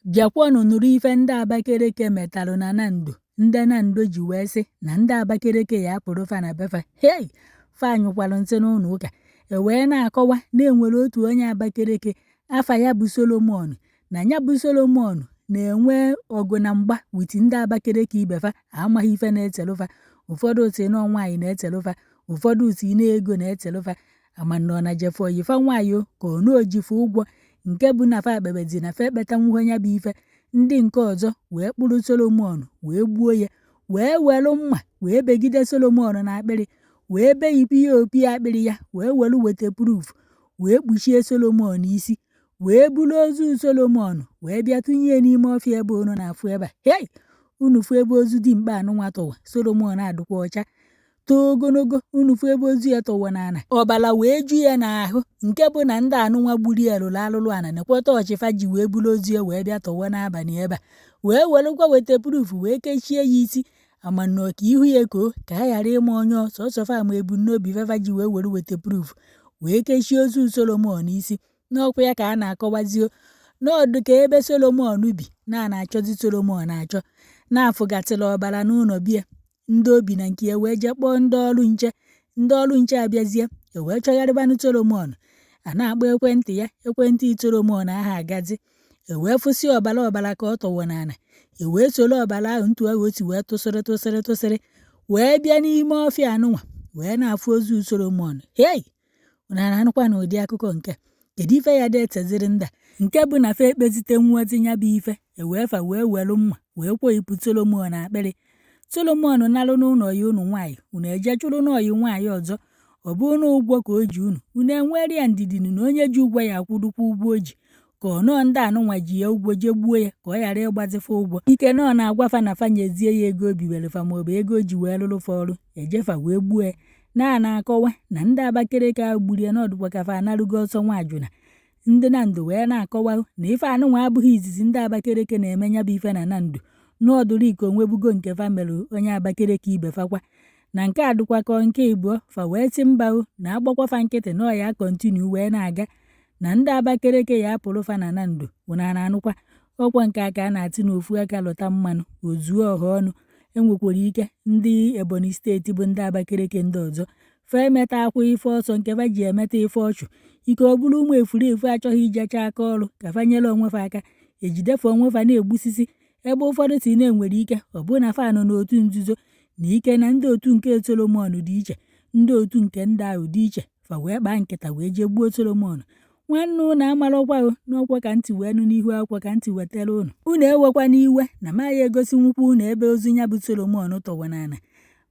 Bịakwanụ nụrụ ife ndị Abakeleke metalụ na Nando. Ndị Nando ji wee sị na ndị Abakeleke ya apụrụ fa na be fa. Hei! Fa anyụkwalụ nsị n'ụlọ ụka. E wee na-akọwa na enwere otu onye Abakeleke afa ya bụ Solomon, na ya bụ Solomon na-enwe ọgụ na mgba with ndị Abakeleke ibe fa. Amaghị ife na-echelụ fa. Ụfọdụ sị na ọ nwaanyị na-echelụ fa, ụfọdụ sị na ego na-echelụ fa. Ama na ọ na jefe oyi fa nwaanyị o, ka ọ na o ji fa ụgwọ, nke bụ na fa kpebezi na fa ekpetanwuho ya bụ ife. Ndị nke ọzọ wee kpụrụ Solomon wee gbuo ya, wee welụ mma wee begide Solomon na akpịrị, wee beyipụ ya opi akpịrị ya, wee welu waterproof wee kpuchie Solomon isi, wee buru ozu Solomon wee bịa tụnye ya n'ime ọfịa ebe unu na-afụ ebe a. Hei! Unu fụ ebe ozu dimkpa anụnwa tọwa, Solomon adụkwa ọcha, too ogologo. Unu fụ ebe ozu ya tọwa n'ala, ọbara wee ju ya n'ahụ, nke bụ na ndị anụnwa gburu ya lụrụ alụlụ ana. Nekwa tọọchị fa ji wee buru ozu ya wee bịa tọwa n'abalị ebe a, wee welụkwa waterproof wee kechie ya isi. Ama nnọọ ka ihu ya koo ka a ghara ịma onye ọ sọsọ fa ma ebumnobi fa ji wee were waterproof wee kechie ozu Solomon isi. N'ọkwa ya ka a na-akọwazi n'ọdụ ka ebe Solomon bi na a na-achọzi Solomon achọ, na-afụgatịrị ọbara n'ụlọ bie ndị obi na nke ya, wee jee kpọọ ndị ọrụ nche. Ndị ọrụ nche abịazie, e wee chọgharịbanụ Solomon. A na-akpọ ekwentị ya, ekwentị Solomon aha agazi. E wee fụsị ọbara ọbara ka ọ tọwọ n'ala. E wee soro ọbara ahụ ntu ahụ o si wee tụsịrị tụsịrị tụsịrị wee bịa n'ime ọfịa anụnwa, wee na-afụ ozu Solomon. Hei! Unu na-anụkwa na ụdị akụkọ nke a? Kedu ife ya dị eteziri ndị a, nke bụ na fa ekpezite nwuozi ya bụ ife? E wee fa wee welu mma wee kwoyipụ Solomon akpịrị. Solomon nalụ n'ụlọ ya unu nwaanyị, unu eje chụrụ n'ọyị nwaanyị ọzọ. Ọ bụrụ na ụgwọ ka o ji unu, unu enwere ya ndidi na onye ji ụgwọ ya akwụdukwa ụgwọ o ji, ka ọ nọọ ndị anụnwa ji ya ụgwọ jee gbuo ya ka ọ ghara ịgbazifa ụgwọ. Ike na ọ na-agwa fa na fa nyezie ya ego o biwere fa maọbụ ego o ji wee lụrụ fa ọrụ, ejefa wee gbuo ya. Na a na-akọwa na ndị Abakeleke ahụ gburu ya n'ọdụkwa ka fa analụgo ọsọ nwaajụna. Ndị Nando wee na-akọwa na ife anụnwa abụghị izizi ndị Abakeleke na-eme ya bụ ife na Nando, n'ọdụrụ iko onwebugo nke fa mere onye Abakeleke ibe fa kwa, na nke a dịkwa ka nke ịbụọ. Fa wee sị mba o, na agbakwa fa nkịtị na ọ ya continue wee na-aga, na ndị Abakeleke ya apụrụ fa na Nando. Unu a na-anụkwa ọkwa nke a ka a na-atị n'ofu aka lụta mmanụ ozuo ọha ọnụ. Enwekwara ike ndị Ebonyi steeti bụ ndị Abakeleke ndị ọzọ fa emeta akwa ife ọsọ nke fa ji emeta ife ọchụ. Ike ọ bụrụ ụmụ efurefu achọghị ijecha aka ọrụ ka fa nyere onwe fa aka, ejidefe onwe fa na-egbusisi. Ebe ụfọdụ si na-enwere ike ọ bụ na fa nọ n'otu nzuzo, na ike na ndị otu nke Solomon dị iche, ndị otu nke ndị ahụ dị iche, fa wee kpaa nkịta wee jee gbuo Solomon. Nwanne unu amarọkwa o n'ọkwa ka ntị wee nụ n'ihu akwụkwọ ka ntị wetara unu. Unu ewekwa n'iwe na ma ya egosi nwukwu unu ebe ozu ya bụ Solomon tọwa n'ala,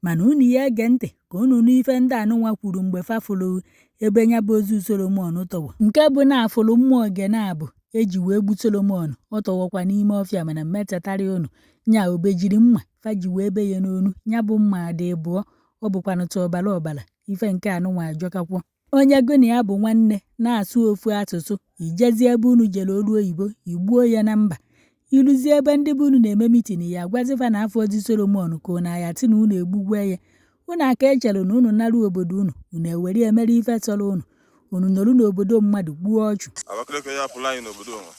mana unu ya ege ntị ka unu nụ ife ndị anụnwa kwuru mgbe fa fụrụ ebe ya bụ ozu Solomon tọwọ, nke bụ na afụrụ mma ogene abụ eji wee gbu Solomon ọ tọwọkwa n'ime ọfịa. Mana mmechetara unu nya obejiri mma fa ji wee be ya n'onu ya bụ mma dị ịbụọ, ọ bụkwanụ tụ ọbara ọbara. Ife nke anụnwa ajọkakwọ. Onye gụ na ya bụ nwanne na-asụ ofu asụsụ, ijezie ebe unu jere olu oyibo, igbuo ya na mba. Iluzie ebe ndị be unu na-eme meeting, ya agwazifa na afọ ozi Solomon ka unu aya tị na unu egbugwe ya. Unu aka echere na unu narụ obodo unu, unu ewere emere ife sọrọ unu. Unu nọrụ n'obodo mmadụ gbuo ọchụ. Abakaliki ya apụla anyị n'obodo onwe.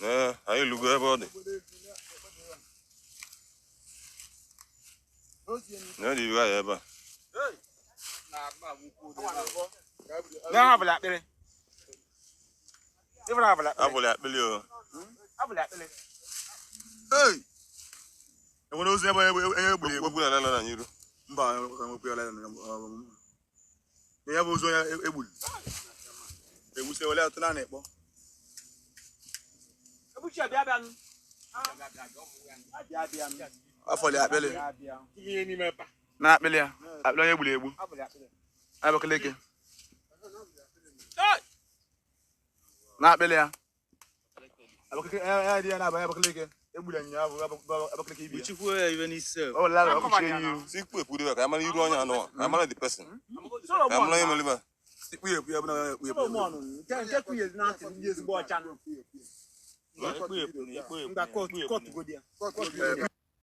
Ee, anyị lugo ebe ọ dị. Na dị iwe ya ebe a. Na abụla akpịrị. Ịbụla abụla akpịrị. Abụla akpịrị o. Abụla akpịrị. Hey! Enwere ozu ebe onye egburu egbu. Okwu na na na n'iru. Mba, enwekwu ya na ya bụ ozu onye egburu. Egbusi wele atụ na na-ekpọ. Ebuchi abịa abịa nụ. Afọ dị akpịrị. Tinye n'ime ebe a. Na akpịrị ya. Akpịrị onye egburu egbu. Abụla akpịrị. Abakaliki. Hey! Na akpịrị ya. Abakaliki ya dị ya na-abanye Abakaliki. Egburu ya nyaa bụ Abakaliki ibi ya. Kpuchikwuo ya ibe n'isi Ọ were lara ọkụchie ya ihu. Si kpu ekwu dịba ka amara iru onye anụwa. Ka amara the person. Ka Solomon. amara onye mere ibe. Si kpu ya ekpu ya bụ na ya ekpu ya. Solomon nke nke kwunyezi na ntị ndị ezigbo ọcha nụ. Ngwa kọtụ godi ya.